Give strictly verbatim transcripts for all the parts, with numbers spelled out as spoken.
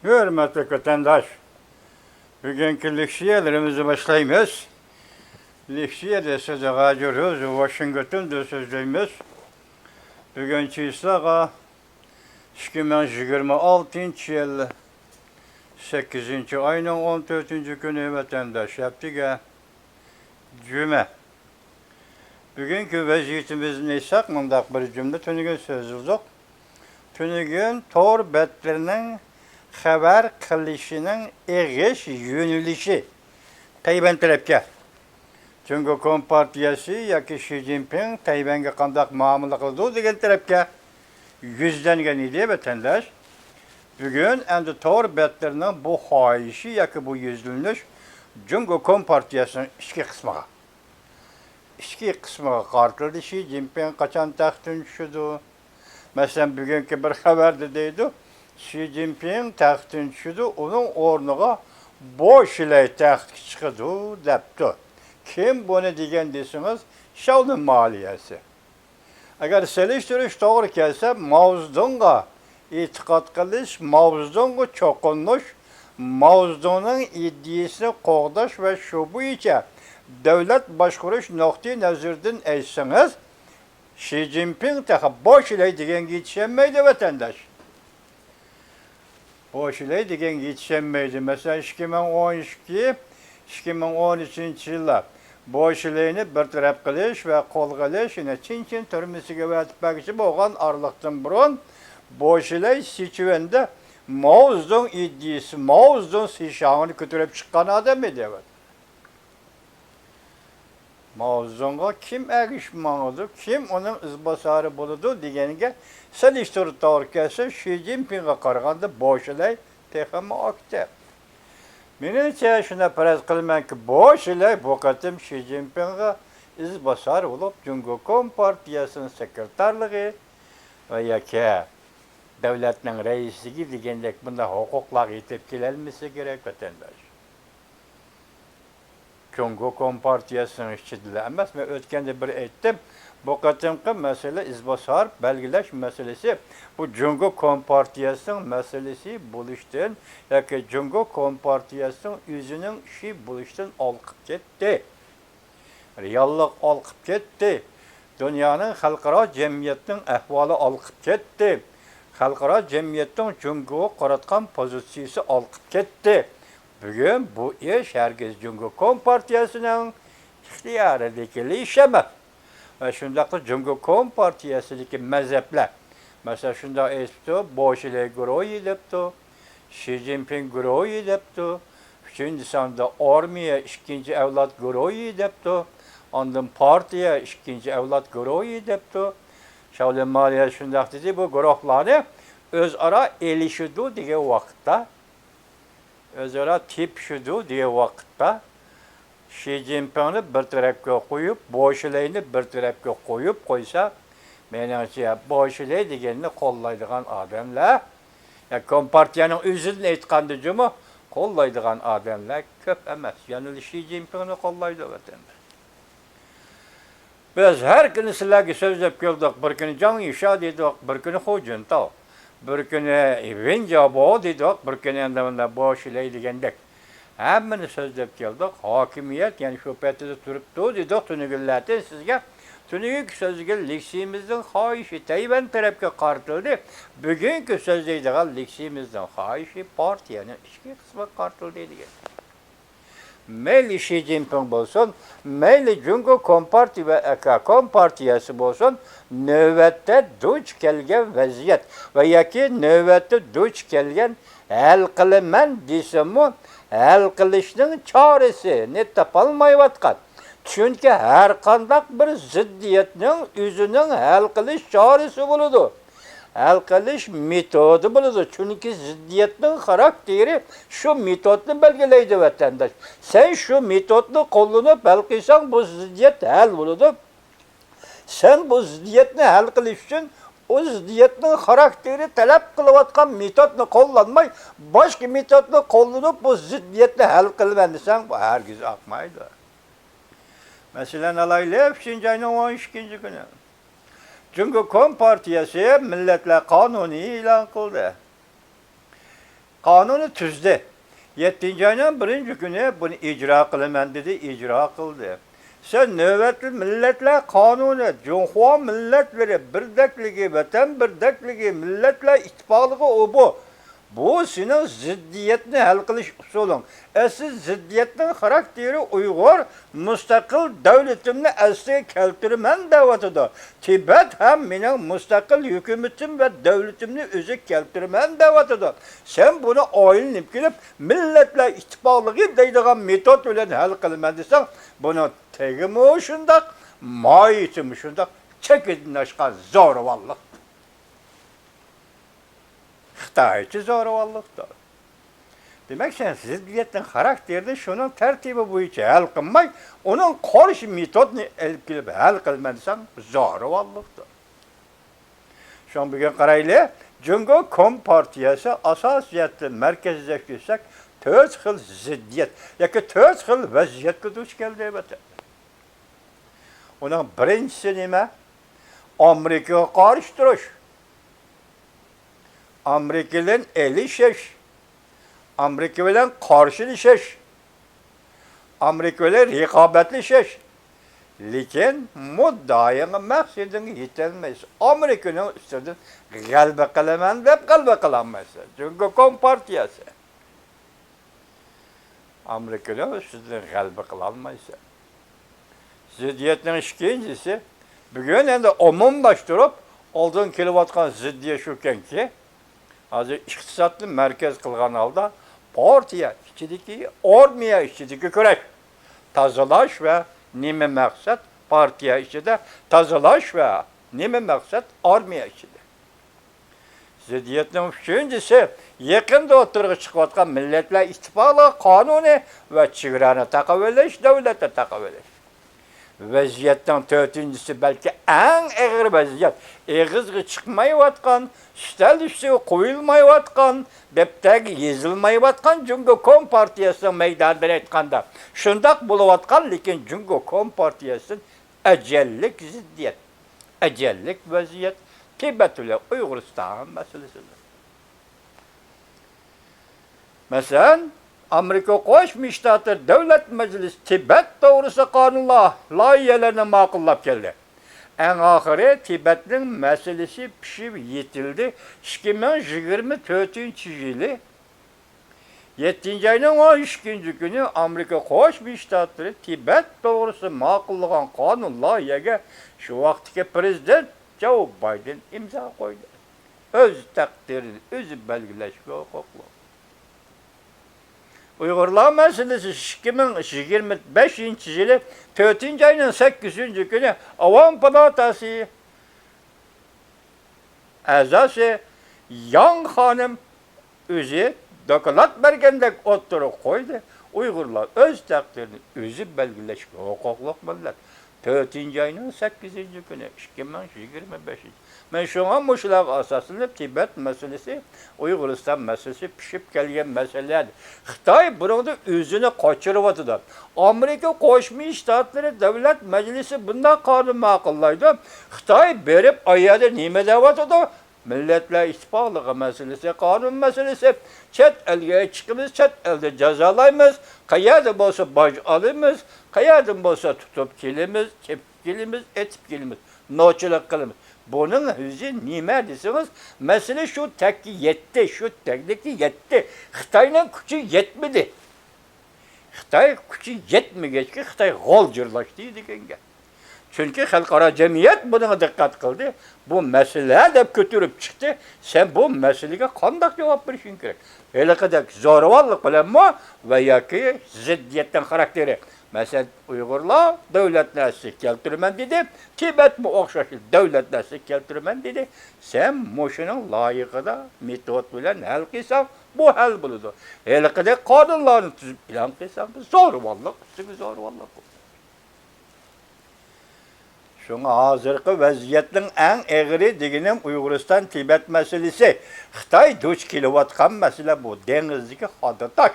ھۆرمەتلىك ۋەتەنداش، بۈگۈنكى لېكسىيەلىرىمىزنى باشلايمىز. لېكسىيەدە سىزنى غاجۇ روز ۋاشىنگتوندىن سۆزلەيمىز. بۈگۈن چىسلاغا ئىككى مىڭ يىگىرمە ئالتىنچى يىل سەككىزىنچى ئاينىڭ ئون تۆتىنچى كۈنى، ۋەتەنداش، ھەپتىگە جۈمە. بۈگۈنكى ۋەزىيىتىمىزنى ئېيتساق، مۇنداق بىر جۈملە تۈنۈگۈن سۆزلىدۇق. تۈنۈگۈن تور بەتلىرىنىڭ خەۋەر قىلىشىنىڭ ئېغىش يۆنىلىشى تەيۋەن تەرەپكە، جۇڭگو كومپارتىيەسى ياكى شى جىنپىڭ تەيۋەنگە قانداق مۇئامىلە قىلىدۇ دېگەن تەرەپكە يۈزلەنگەن ئىدى، ۋەتەنداش. بۈگۈن ئەمدى تور بەتلىرىنىڭ بۇ خاھىشى ياكى بۇ يۈزلىنىش جۇڭگو كومپارتىيەسىنىڭ ئىچكى قىسمىغا، ئىچكى قىسمىغا قارىتىلدى. شى جىنپىڭ قاچان تەختتىن چۈشىدۇ؟ مەسىلەن، بۈگۈنكى بىر خەۋەردە دەيدۇ، شى جىنپىڭ تەختتىن چۈشىدۇ، ئۇنىڭ ئورنىغا بو شىلەي تەختكە چىقىدۇ، دەپتۇ. كىم بۇنى دېگەن دېسىڭىز، شياۋلىن مالىيەسى. ئەگەر سېلىشتۇرۇش توغرا كەلسە، ماۋزېدۇڭغا ئېتىقاد قىلىش، ماۋزېدۇڭغا چوقۇنۇش، ماۋزېدۇڭنىڭ ئىدىيىسىنى قوغداش ۋە شۇ بويىچە دۆلەت باشقۇرۇش نۇقتىئى نەزىرىدىن ئېيتسىڭىز، شى جىنپىڭ تېخى بو شىلەي دېگەنگە يېتىشەلمەيدۇ، ۋەتەنداش. بو شىلەي دېگەنگە يېتىشەلمەيدۇ. مەسىلەن، ئىككى مىڭ ئون ئىككى، ئىككى مىڭ ئون ئۈچىنچى يىللار بو شىلەينى بىر تەرەپ قىلىش ۋە قولغا ئېلىش، يەنە چىنچىن تۈرمىسىگە ئەۋەتىپ بەرگۈچى بولغان ئارىلىقتىن بۇرۇن، بو شىلەي سىچۈەندە ماۋزېدۇڭ ئىدىيىسى، ماۋزېدۇڭ سىشاڭىنى كۆتۈرۈپ چىققان ئادەم ئىدى. ماۋزېدۇڭغا كىم ئەگىشىپ ماڭىدۇ، كىم ئۇنىڭ ئىزباسارى بولىدۇ دېگەنگە سېلىشتۇرۇپ توغرا كەلسە، شى جىنپىڭغا قارىغاندا بو شىلەي تېخىمۇ ئاكتىپ. مېنىڭچە، شۇنداق پەرەز قىلىمەنكى، بو شىلەي بۇ قېتىم شى جىنپىڭغا ئىزباسار بولۇپ، جۇڭگو كومپارتىيەسىنىڭ سېكرېتارلىقى ۋە ياكى دۆلەتنىڭ رەئىسلىكى دېگەندەك بۇنداق ھوقۇقلارغا يېتىپ كېلەلمىسە كېرەك، ۋەتەنداش. جۇڭگو كومپارتىيەسىنىڭ ئىچىدىلا ئەمەس، مەن ئۆتكەندە بىر ئېيتتىم، بۇ قېتىمقى مەسىلە ئىزباسار بەلگىلەش مەسىلىسى، بۇ جۇڭگو كومپارتىيەسىنىڭ مەسىلىسى بولۇشتىن ياكى جۇڭگو كومپارتىيەسىنىڭ ئۆزىنىڭ ئىشى بولۇشتىن ئالقىپ كەتتى. رېئاللىق ئالقىپ كەتتى. دۇنيانىڭ، خەلقئارا جەمئىيەتنىڭ ئەھۋالى ئالقىپ كەتتى. خەلقئارا جەمئىيەتنىڭ جۇڭگوغا قاراتقان پوزىتسىيىسى ئالقىپ كەتتى. بۈگۈن بۇ ئىش ھەرگىز جۇڭگو كومپارتىيەسىنىڭ ئىختىيارىدىكى ئىش ئەمەس. ۋە شۇنداقلا جۇڭگو كومپارتىيەسىدىكى مەزھەپلەر، مەسىلەن، شۇنداق ئېيتىپتۇ، بوشىلەي گۇرۇھى دەپتۇ، شى جىنپىڭ گۇرۇھى دەپتۇ، ئۈچىنچى ساندا ئارمىيە ئىككىنچى ئەۋلاد گۇرۇھى دەپتۇ، ئاندىن پارتىيە ئىككىنچى ئەۋلاد گۇرۇھى دەپتۇ. شاۋلىن مالىيە شۇنداق دېدى، بۇ گۇرۇھلارنى ئۆزئارا ئېلىشىدۇ دېگەن ۋاقىتتا، ئۆزئارا تېپىشىدۇ دېگەن ۋاقىتتا، شى جىنپىڭنى بىر تەرەپكە قويۇپ، بوشىلەينى بىر تەرەپكە قويۇپ قويسا، مېنىڭچە، بوشىلەي دېگەننى قوللايدىغان ئادەملەر، يا كومپارتىيەنىڭ ئۆزىدىن ئېيتقاندا جۇمۇ، قوللايدىغان ئادەملەر كۆپ ئەمەس. يەنىلا شى جىنپىڭنى قوللايدۇ، ۋەتەنداش. بىز ھەر كۈنى سىلەرگە سۆزلەپ كەلدۇق. بىر كۈنى جاڭ يىشا دېدۇق، بىر كۈنى خۇ جىنتاۋ، بىر كۈنى ۋېن جيابو دېدۇق، بىر كۈنى ئەمدى مۇنداق بوشىلەي دېگەندەك. ھەممىنى سۆزلەپ كەلدۇق. ھاكىمىيەت، يەنە شۇ پېتىدە تۇرۇپتۇ دېدۇق تۈنۈگۈنلەردىن سىزگە. تۈنۈگۈنكى سۆزلىگەن لېكسىيىمىزنىڭ خاھىشى تەيۋەن تەرەپكە قارىتىلدى. بۈگۈنكى سۆزلەيدىغان لېكسىيىمىزنىڭ خاھىشى پارتىيەنىڭ ئىچكى قىسمىغا قارىتىلدى دېگەن. مەيلى شى جىنپىڭ بولسۇن، مەيلى جۇڭگو كومپارتىيە ۋە ئەكا كومپارتىيەسى بولسۇن، نۆۋەتتە دۇچ كەلگەن ۋەزىيەت ۋە ياكى نۆۋەتتە دۇچ كەلگەن ھەل قىلىمەن دېسىمۇ، ھەل قىلىشنىڭ چارىسىنى تاپالمايۋاتقان. چۈنكى ھەر قانداق بىر زىددىيەتنىڭ ئۆزىنىڭ ھەل قىلىش چارىسى بولىدۇ. ھەل قىلىش مېتودى بولىدۇ. چۈنكى زىددىيەتنىڭ خاراكتېرى شۇ مېتودنى بەلگىلەيدۇ، ۋەتەنداش. سەن شۇ مېتودنى قوللىنىپ ھەل قىلساڭ، بۇ زىددىيەت ھەل بولىدۇ. سەن بۇ زىددىيەتنى ھەل قىلىش ئۈچۈن ئۇ زىددىيەتنىڭ خاراكتېرى تەلەپ قىلىۋاتقان مېتودنى قوللانماي، باشقا مېتودنى قوللىنىپ، بۇ زىددىيەتنى ھەل قىلىمەن دېسەڭ، بۇ ھەرگىز ئاقمايدۇ. مەسىلەن ئالايلى، ئۈچىنچى ئاينىڭ ئون ئىككىنچى كۈنى جۇڭگو كومپارتىيەسى مىللەتلەر قانۇنى ئېلان قىلدى. قانۇننى تۈزدى. يەتتىنچى ئاينىڭ بىرىنچى كۈنى بۇنى ئىجرا قىلىمەن دېدى، ئىجرا قىلدى. سەن نۆۋەتتە مىللەتلەر قانۇنى، جۇڭخۇا مىللەتلىرى بىردەكلىكى، ۋەتەن بىردەكلىكى، مىللەتلەر ئىتتىپاقلىقى ئۇ بۇ. بۇ سېنىڭ زىددىيەتنى ھەل قىلىش ئۇسۇلۇڭ. ئەسلى زىددىيەتنىڭ خاراكتېرى ئۇيغۇر مۇستەقىل دۆلىتىمنى ئەسلىگە كەلتۈرىمەن دەۋاتىدۇ. تىبەت ھەم مېنىڭ مۇستەقىل ھۆكۈمىتىم ۋە دۆلىتىمنى ئۆزىگە كەلتۈرىمەن دەۋاتىدۇ. سەن بۇنى ئايلىنىپ كېلىپ، مىللەتلەر ئىتتىپاقلىقى دەيدىغان مېتود بىلەن ھەل قىلىمەن دېسەڭ، بۇنىڭ تېگىمۇ شۇنداق، ماھىيىتىمۇ شۇنداق، چېكىدىن ئاشقان زورىۋانلىق. خىتايچە زورىۋانلىقتۇر. دېمەك، سەن زىددىيەتنىڭ خاراكتېرىنى شۇنىڭ تەرتىپى بويىچە ھەل قىلماي، ئۇنىڭ قارشى مېتودنى ئېلىپ كېلىپ ھەل قىلىمەن دېسەڭ، زورىۋانلىقتۇر. شۇڭا بۈگۈن قارايلى، جۇڭگو كومپارتىيەسى ئاساسىيەتتە مەركەزلەشتۈرسەك، تۆت خىل زىددىيەت ياكى تۆت خىل ۋەزىيەتكە دۇچ كەلدى، ئەلۋەتتە. ئۇنىڭ بىرىنچىسى نېمە؟ ئامېرىكىغا قارشى تۇرۇش. ئامېرىكا بىلەن ئېلىشىش، ئامېرىكا بىلەن قارشىلىشىش، ئامېرىكا بىلەن رىقابەتلىشىش. لېكىن مۇددىئاڭغا، مەقسىتىڭگە يېتەلمەيسەن. ئامېرىكىنىڭ ئۈستىدىن غەلىبە قىلىمەن دەپ غەلىبە قىلالمايسەن. جۇڭگو كومپارتىيەسى. ئامېرىكىنىڭ ئۈستىدىن غەلىبە قىلالمايسەن. زىددىيەتنىڭ ئىككىنچىسى، بۈگۈن ئەمدى ئومۇملاشتۇرۇپ، ئالدىن كېلىۋاتقان زىددىيەت شۇكەنكى، ھازىر ئىقتىسادنى مەركەز قىلغان ھالدا پارتىيە ئىچىدىكى، ئارمىيە ئىچىدىكى كۈرەش، تازىلاش ۋە نېمە مەقسەت پارتىيە ئىچىدە، تازىلاش ۋە نېمە مەقسەت ئارمىيە ئىچىدە. زىددىيەتنىڭ ئۈچىنچىسى، يېقىندا ئوتتۇرىغا چىقىۋاتقان مىللەتلەر ئىتتىپاقلىقى قانۇنى ۋە چېگرانى تاقىۋېلىش، دۆلەتنى تاقىۋېلىش. ۋەزىيەتنىڭ تۆتىنچىسى، بەلكى ئەڭ ئېغىر ۋەزىيەت، ئېغىزغا چىقمايۋاتقان، ئۈستەل ئۈستىگە قويۇلمايۋاتقان، دەپتەرگە يېزىلمايۋاتقان جۇڭگو كومپارتىيەسىنىڭ، مەيداندىن ئېيتقاندا، شۇنداق بولۇۋاتقان، لېكىن جۇڭگو كومپارتىيەسىدىن ئەجەللىك زىددىيەت، ئەجەللىك ۋەزىيەت تىبەت بىلەن ئۇيغۇرىستان مەسىلىسىدۇر. مەسىلەن، ئامېرىكا قوشما شتاتلىرى دۆلەت مەجلىسى تىبەت توغرىسىدا قانۇن لا-، لايىھەلەرنى ماقۇللاپ كەلدى. ئەڭ ئاخىرى تىبەتنىڭ مەسىلىسى پىشىپ يېتىلدى. ئىككى مىڭ يىگىرمە تۆتىنچى يىلى يەتتىنچى ئاينىڭ ئون ئىككىنچى كۈنى ئامېرىكا قوشما شتاتلىرى تىبەت توغرىسىدا ماقۇللىغان قانۇن لايىھەگە شۇ ۋاقىتتىكى پىرېزىدېنت جو بايدېن ئىمزا قويدى. ئۆز تەقدىرىنى ئۆزى بەلگىلەشكە ھوقۇقلۇق. ئۇيغۇرلار مەسىلىسى ئىككى مىڭ يىگىرمە بەشىنچى يىلى تۆتىنچى ئاينىڭ سەككىزىنچى كۈنى ئاۋام پالاتاسى ئەزاسى ياڭ خانىم ئۆزى دوكلات بەرگەندەك ئوتتۇرىغا قويدى. ئۇيغۇرلار ئۆز تەقدىرىنى ئۆزى بەلگىلەشكە ھوقۇقلۇق مىللەت. تۆتىنچى ئاينىڭ سەككىزىنچى كۈنى، ئىككى مىڭ يىگىرمە بەشىنچى. مەن شۇڭا مۇشۇلارغا ئاساسلىنىپ، تىبەت مەسىلىسى، ئۇيغۇرىستان مەسىلىسى پىشىپ كەلگەن مەسىلىلەر. خىتاي بۇنىڭدا ئۆزىنى قاچۇرۇۋاتىدۇ. ئامېرىكا قوشما شتاتلىرى دۆلەت مەجلىسى بۇنداق قانۇن ماقۇللايدۇ. خىتاي بېرىپ ئايەردە نېمە دەۋاتىدۇ؟ مىللەتلەر ئىتتىپاقلىقى مەسىلىسى، قانۇن مەسىلىسى، چەت ئەلگە چىقىمىز، چەت ئەلدە جازالايمىز، قەيەردە بولسا باج ئالىمىز، قەيەردىن بولسا تۇتۇپ كېلىمىز، تېپىپ كېلىمىز، ئېتىپ كېلىمىز، نوچىلىق قىلىمىز. بۇنىڭ ئۆزى نېمە دېسىڭىز، مەسىلە شۇ تەككە يەتتى، شۇ تەكلىككە يەتتى. خىتاينىڭ كۈچى يەتمىدى. خىتاي كۈچى يەتمىگەچكە، خىتاي غالجىرلاشتى دېگەن گەپ. چۈنكى خەلقئارا جەمئىيەت بۇنىڭغا دىققەت قىلدى. بۇ مەسىلە دەپ كۆتۈرۈپ چىقتى. سەن بۇ مەسىلىگە قانداق جاۋاب بېرىشىڭ كېرەك؟ ھېلىقىدەك زورىۋانلىق بىلەنمۇ ۋە ياكى زىددىيەتنىڭ خاراكتېرى. مەسىلەن، ئۇيغۇرلار دۆلەتنى ئەسلىگە كەلتۈرىمەن دېدى، تىبەتمۇ ئوخشاش دۆلەتنى ئەسلىگە كەلتۈرىمەن دېدى. سەن مۇشۇنىڭ لايىقىدا مېتود بىلەن ھەل قىلساڭ، بۇ ھەل بولىدۇ. ھېلىقىدەك قانۇنلارنى تۈزۈپ ئېلان قىلساڭ، بۇ زورىۋانلىق ئۈستىگە زورىۋانلىق بولىدۇ. شۇڭا ھازىرقى ۋەزىيەتنىڭ ئەڭ ئېغىرى دېگىنىم ئۇيغۇرىستان تىبەت مەسىلىسى. خىتاي دۇچ كېلىۋاتقان مەسىلە بۇ دېڭىزدىكى خادا تاش.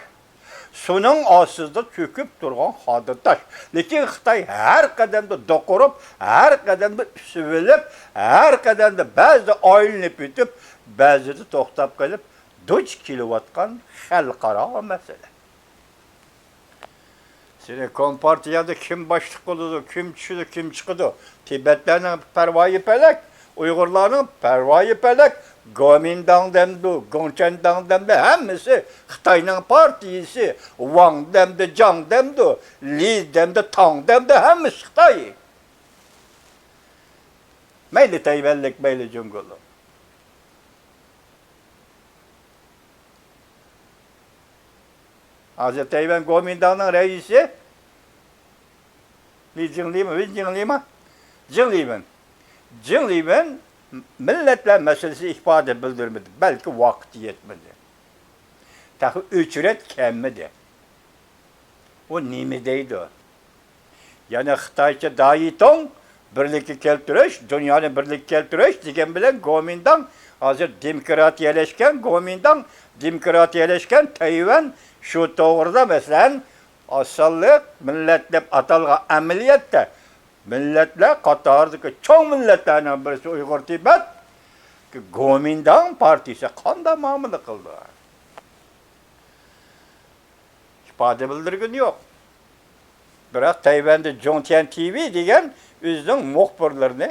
سۇنىڭ ئاستىدا چۆكۈپ تۇرغان خادا تاش. لېكىن خىتاي ھەر قەدەمدە دوقۇرۇپ، ھەر قەدەمدە ئۈسۈۋېلىپ، ھەر قەدەمدە بەزىدە ئايلىنىپ ئۆتۈپ، بەزىدە توختاپ قېلىپ، دۇچ كېلىۋاتقان خەلقئارا مەسىلە. سېنىڭ كومپارتىيەدە كىم باشلىق بولىدۇ، كىم چۈشىدۇ، كىم چىقىدۇ؟ تىبەتلەرنىڭ پەرۋايى پەلەك، ئۇيغۇرلارنىڭ پەرۋايى پەلەك. گومىنداڭ دەمدۇ، گوڭچەنداڭ دەمدۇ، ھەممىسى خىتاينىڭ پارتىيىسى. ۋاڭ دەمدۇ، جاڭ دەمدۇ، لى دەمدۇ، تاڭ دەمدۇ، ھەممىسى خىتاي. مەيلى تەيۋەنلىك، مەيلى جۇڭگولۇق. ھازىر تەيۋەن گومىنداڭنىڭ رەئىسى لى جىڭلىما، ۋېن جىڭلىما؟ جىڭلىۋېن. جىڭلىۋېن مىللەتلەر مەسىلىسىدە ئىپادە بىلدۈرمىدى، بەلكى ۋاقتى يەتمىدى. تېخى ئۆچرەت كەلمىدى. ئۇ نېمە دەيدۇ؟ يەنە خىتايچە دايىتوڭ، بىرلىككە كەلتۈرۈش، دۇنيانى بىرلىككە كەلتۈرۈش دېگەن بىلەن گومىنداڭ ھازىر دېموكراتىيەلەشكەن، گومىنداڭ دېموكراتىيەلەشكەن، تەيۋەن شۇ توغرىدا، مەسىلەن، ئاز سانلىق مىللەت دەپ ئاتالغان ئەمەلىيەتتە مىللەتلەر قاتارىدىكى چوڭ مىللەتلەرنىڭ بىرسى ئۇيغۇر تىبەت، گومىنداڭ پارتىيىسى قانداق مۇئامىلە قىلدى؟ ئىپادە بىلدۈرگىنى يوق. بىراق تەيۋەندە جۇڭتيەن تىۋى دېگەن ئۆزىنىڭ مۇخبىرلىرىنى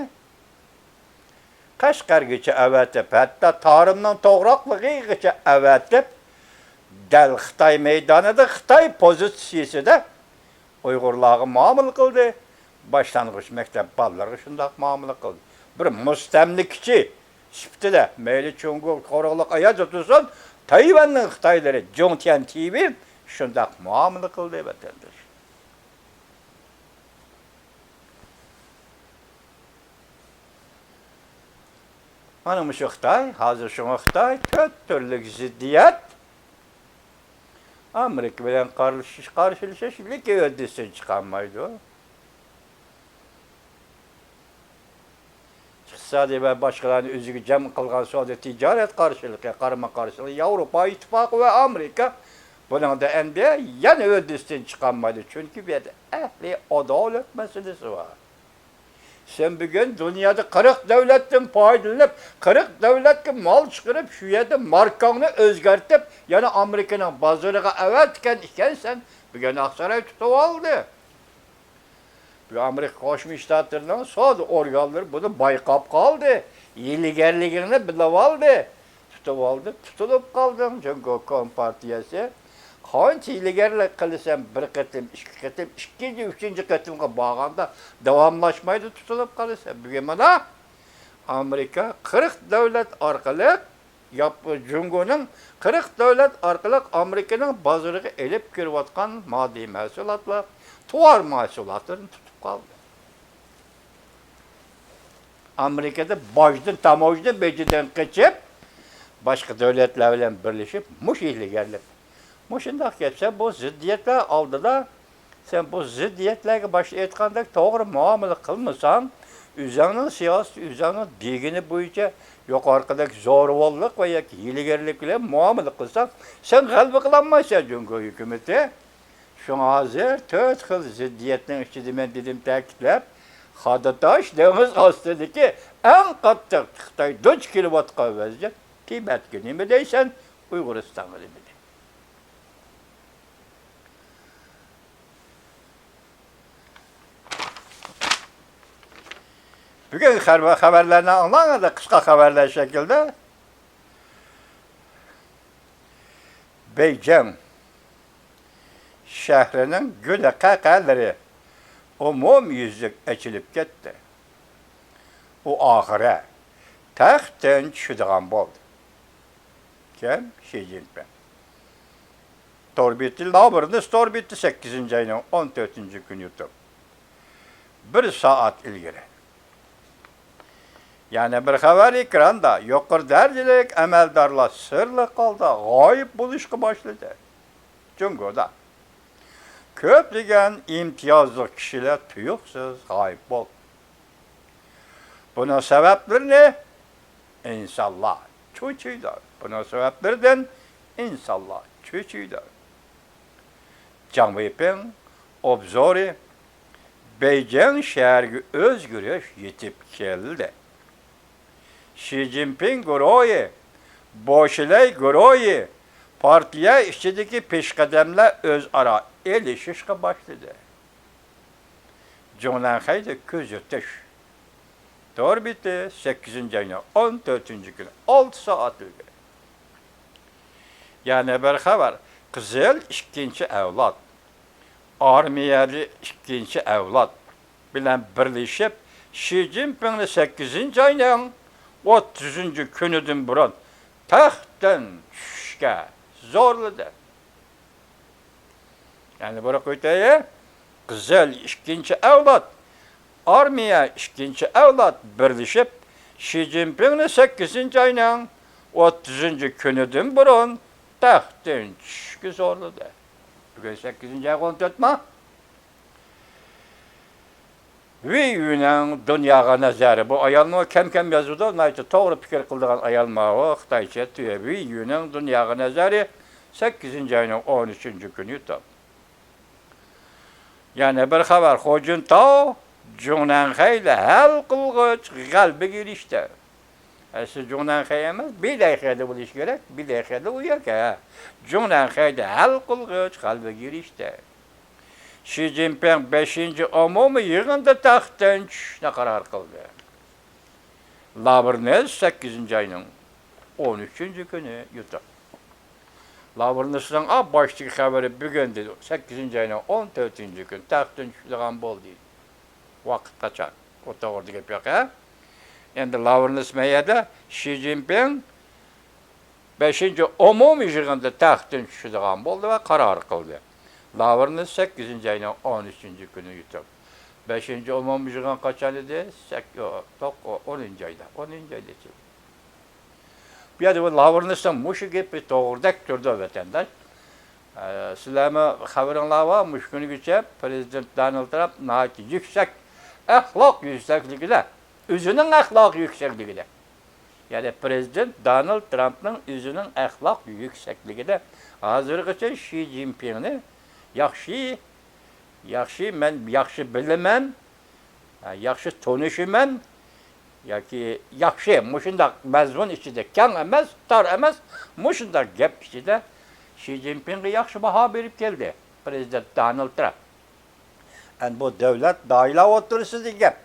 قەشقەرگىچە ئەۋەتىپ، ھەتتا تارىمنىڭ توغراقلىقىغىچە ئەۋەتىپ، دەل خىتاي مەيدانىدا، خىتاي پوزىتسىيىسىدە ئۇيغۇرلارغا مۇئامىلە قىلدى. باشلانغۇچ مەكتەپ بالىلىرىغا شۇنداق مۇئامىلە قىلدى. بىر مۇستەملىكىچى سۈپىتىدە، مەيلى جۇڭگو قورۇقلۇق ئاياغدا تۇرسۇن، تەيۋەننىڭ خىتايلىرى جۇڭتيەن تىۋى شۇنداق مۇئامىلە قىلدى، ۋەتەنداش. مانا مۇشۇ خىتاي، ھازىر شۇڭا خىتاي تۆت تۈرلۈك زىددىيەت، ئامېرىكا بىلەن قارشىلىشىش، قارشىلىشىش، لېكىن ھۆددىسىدىن چىقالمايدۇ. ئىقتىسادىي ۋە باشقىلارنى ئۆزىگە جەم قىلغان سودا تىجارەت قارشىلىقى، قارىمۇ قارشىلىقى ياۋروپا ئىتتىپاقى ۋە ئامېرىكا بۇنىڭدا ئەمدى يەنە ھۆددىسىدىن چىقالمايدۇ، چۈنكى بۇ يەردە ئەھلى ئادالەت مەسىلىسى بار. سەن بۈگۈن دۇنيادا قىرىق دۆلەتتىن پايدىلىنىپ، قىرىق دۆلەتكە مال چىقىرىپ، شۇ يەردە ماركاڭنى ئۆزگەرتىپ، يەنە ئامېرىكىنىڭ بازىرىغا ئەۋەتكەن ئىكەنسەن، بۈگۈن ئاقساراي تۇتۇۋالدى. بۈگۈن ئامېرىكا قوشما شتاتلىرىنىڭ سودا ئورگانلىرى بۇنى بايقاپ قالدى. ھىيلىگەرلىكىڭنى بىلىۋالدى. تۇتۇۋالدى، تۇتۇلۇپ قالدىڭ، جۇڭگو كومپارتىيەسى. قانچە ھىيلىگەرلىك قىلىسەن، بىر قېتىم، ئىككى قېتىم، ئىككىنچى، ئۈچىنچى قېتىمغا بارغاندا داۋاملاشمايدۇ، تۇتۇلۇپ قالىسەن. بۈگۈن مانا ئامېرىكا قىرىق دۆلەت ئارقىلىق ياپ-، جۇڭگونىڭ قىرىق دۆلەت ئارقىلىق ئامېرىكىنىڭ بازىرىغا ئېلىپ كىرىۋاتقان ماددىي مەھسۇلاتلار، تۇۋار مەھسۇلاتلىرىنى تۇتۇپ قالدى. ئامېرىكىدا باجدىن، تاموژنا بېجىدىن قېچىپ، باشقا دۆلەتلەر بىلەن بىرلىشىپ، مۇشۇ ھىيلىگەرلىك. مۇشۇنداق كەتسە، بۇ زىددىيەتلەر ئالدىدا سەن بۇ زىددىيەتلەرگە باشتا ئېيتقاندەك توغرا مۇئامىلە قىلمىساڭ، ئۆزۈڭنىڭ سىياسىتى، ئۆزۈڭنىڭ دېگىنى بويىچە يۇقىرىقىدەك زورىۋاللىق ۋە ياكى ھىيلىگەرلىك بىلەن مۇئامىلە قىلساڭ، سەن غەلىبە قىلالمايسەن جۇڭگو ھۆكۈمىتى. شۇڭا ھازىر تۆت خىل زىددىيەتنىڭ ئىچىدە مەن دېدىم، تەكىتلەپ، خادىتاش دېڭىز ئاستىدىكى ئەڭ قاتتىق خىتاي دۇچ كېلىۋاتقان ۋەزىيەت. تىبەتكە نېمە دەيسەن، ئۇيغۇرىستانغا نېمە دەيسەن؟ بۈگۈنكى خەۋەر-، خەۋەرلەرنى ئاڭلاڭ، قىسقا خەۋەرلەر شەكلىدە. بېيجىڭ شەھىرىنىڭ گۈلە قەقەلىرى ئومۇميۈزلۈك ئېچىلىپ كەتتى. ئۇ ئاخىرى تەختتىن چۈشىدىغان بولدى. كىم؟ شى جىنپىڭ. تور بېتى، لابرنس تور بېتى، سەككىزىنچى ئاينىڭ ئون تۆتىنچى كۈنى يۇتۇپ، بىر سائەت ئىلگىرى. يەنە بىر خەۋەر ئېكراندا، يۇقىرى دەرىجىلىك ئەمەلدارلار سىرلىق ھالدا غايىب بولۇشقا باشلىدى. جۇڭگودا كۆپلىگەن ئىمتىيازلىق كىشىلەر تۇيۇقسىز غايىب بولدى. بۇنىڭ سەۋەبلىرىنى ئىنسانلار چۆچۈيدۇ. بۇنىڭ سەۋەبلىرىدىن ئىنسانلار چۆچۈيدۇ. جاڭ ۋېيپىڭ ئوبزورى. بېيجىڭ شەھىرىگە ئۆزگىرىش يېتىپ كەلدى. شى جىنپىڭ گۇرۇھى بوشلەي گۇرۇھى، پارتىيە ئىچىدىكى پېشقەدەملەر ئۆزئارا ئېلىشىشقا باشلىدى. جۇڭنەنخەيدە كۆزىتىش. تور بېتى، سەككىزىنچى ئاينىڭ ئون تۆتىنچى كۈنى، ئالتە سائەت ئىلگىرى. يەنە بىر خەۋەر. قىزىل ئىككىنچى ئەۋلاد، ئارمىيەلىك ئىككىنچى ئەۋلاد بىلەن بىرلىشىپ، شى جىنپىڭنى سەككىزىنچى ئاينىڭ ئوتتۇزىنچى كۈنىدىن بۇرۇن تەختتىن چۈشۈشكە زورلىدى. يەنە بىر قېتىم، قىزىل ئىككىنچى ئەۋلاد، ئارمىيە ئىككىنچى ئەۋلاد بىرلىشىپ، شى جىنپىڭنى سەككىزىنچى ئاينىڭ ئوتتۇزىنچى كۈنىدىن بۇرۇن تەختتىن چۈشۈشكە زورلىدى. بۈگۈن سەككىزىنچى ئاي، ئون تۆت ما؟ ۋېي يۈنىڭ دۇنياغا نەزەرى. بۇ ئايالمۇ كەم-كەم يازىدۇ، ناھايىتى توغرا پىكىر قىلىدىغان ئايال ماۋۇ، خىتايچە تۈۋە. ۋېي يۈنىڭ دۇنياغا نەزەرى، سەككىزىنچى ئاينىڭ ئون ئۈچىنچى كۈنى يۇتۇپ. يەنە بىر خەۋەر، خۇجىنتاۋ جۇڭنەنخەيدە ھەل قىلغۇچ غەلىبىگە ئېرىشتى. ئەسلى جۇڭنەنخەي ئەمەس، بېيلەيخەيدە بولۇشى كېرەك. بېيلەيخەيدە ئۇ يەرگە. جۇڭنەنخەيدە ھەل قىلغۇچ غەلىبىگە ئېرىشتى. شى جىنپىڭ بەشىنچى ئومۇمىي يىغىندا تەختتىن چۈشۈشنى قارار قىلدى. لاۋرېنس سەككىزىنچى ئاينىڭ ئون ئۈچىنچى كۈنى يۇتۇپ. لاۋرېنسنىڭ ئا باشتىكى خەۋىرى بۈگۈن دېدى، سەككىزىنچى ئاينىڭ ئون تۆتىنچى كۈنى تەختتىن چۈشىدىغان بولدى. ۋاقىت قاچان؟ ئۇ توغرىدا گەپ يوق، ھە؟ ئەمدى لاۋرېنس مەيەردە، شى جىنپىڭ بەشىنچى ئومۇمىي يىغىندا تەختتىن چۈشىدىغان بولدى ۋە قارار قىلدى. لاۋرېنس سەككىزىنچى ئاينىڭ ئون ئۈچىنچى كۈنى يۇتۇپ. بەشىنچى ئومۇمىي يىغىن قاچان ئىدى؟ سەك-، ئو-، توق-، ئو-، ئونىنچى ئايدا، ئونىنچى ئايدا ئىدى. بۇ يەردە بۇ لاۋرېنسنىڭ مۇشۇ گېپى توغرىدەك تۇرىدۇ، ۋەتەنداش. ئە، سىلەرمۇ خەۋىرىڭلار بار، مۇشۇ كۈنگىچە پىرېزىدېنت دونالد ترامپ ناھايىتى يۈكسەك ئەخلاق يۈكسەكلىكىدە، ئۆزىنىڭ ئەخلاقى يۈكسەكلىكىدە، يەنى پىرېزىدېنت دونالد ترامپنىڭ ئۆزىنىڭ ئەخلاق يۈكسەكلىكىدە ھازىرغىچە شى جىنپىڭنى ياخشى، ياخشى، مەن ياخشى بىلىمەن، ياخشى تونۇشىمەن ياكى ياخشى، مۇشۇنداق مەزمۇن ئىچىدە، كەڭ ئەمەس، تار ئەمەس، مۇشۇنداق گەپ ئىچىدە شى جىنپىڭغا ياخشى باھا بېرىپ كەلدى پىرېزىدېنت دونالد ترامپ. ئەمدى بۇ دۆلەت داھىيلار ئوتتۇرىسىدىكى گەپ.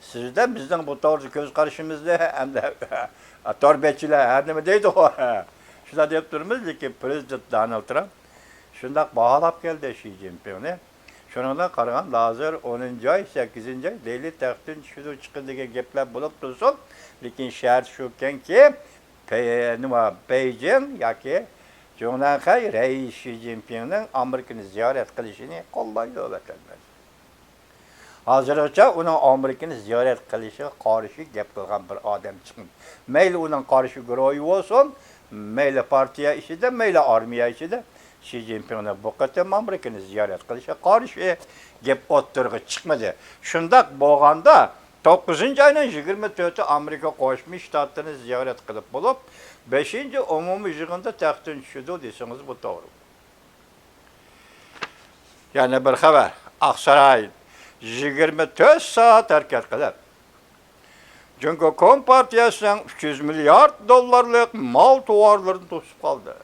سىزدە بىزنىڭ بۇ توغرىدا كۆز قارىشىمىزنى ئەمدى تور بەتچىلەر ھەر نېمە دەيدىغۇ. شۇنداق دەپ تۇرىمىز، لېكىن پىرېزىدېنت دونالد ترامپ شۇنداق باھالاپ كەلدى شى جىنپىڭنى. شۇنىڭغا قارىغاندا، ھازىر ئونىنچى ئاي، سەككىزىنچى ئاي دېيلى تەختتىن چۈشىدۇ، چىقىدۇ دېگەن گەپلەر بولۇپ تۇرسۇن، لېكىن شەرت شۇكەنكى، پې-، نېمە، بېيجىڭ ياكى جۇڭنەنخەي رەئىسى شى جىنپىڭنىڭ ئامېرىكىنى زىيارەت قىلىشىنى قوللايدۇ، ۋەتەنداش. ھازىرغىچە ئۇنىڭ ئامېرىكىنى زىيارەت قىلىشىغا قارشى گەپ قىلغان بىر ئادەم چىقمىدى. مەيلى ئۇنىڭ قارشى گۇرۇھى بولسۇن، مەيلى پارتىيە ئىچىدە، مەيلى ئارمىيە ئىچىدە، شى جىنپىڭنىڭ بۇ قېتىم ئامېرىكىنى زىيارەت قىلىشىغا قارشى گەپ ئوتتۇرىغا چىقمىدى. شۇنداق بولغاندا، توققۇزىنچى ئاينىڭ يىگىرمە تۆتى ئامېرىكا قوشما شتاتلىرىنى زىيارەت قىلىپ بولۇپ، بەشىنچى ئومۇمىي يىغىندا تەختتىن چۈشىدۇ دېسىڭىز، بۇ توغرا. يەنە بىر خەۋەر. ئاقساراي يىگىرمە تۆت سائەت ھەرىكەت قىلىپ، جۇڭگو كومپارتىيەسىنىڭ ئۈچ يۈز مىليارد دوللارلىق مال تاۋارلىرىنى توسۇپ قالدى.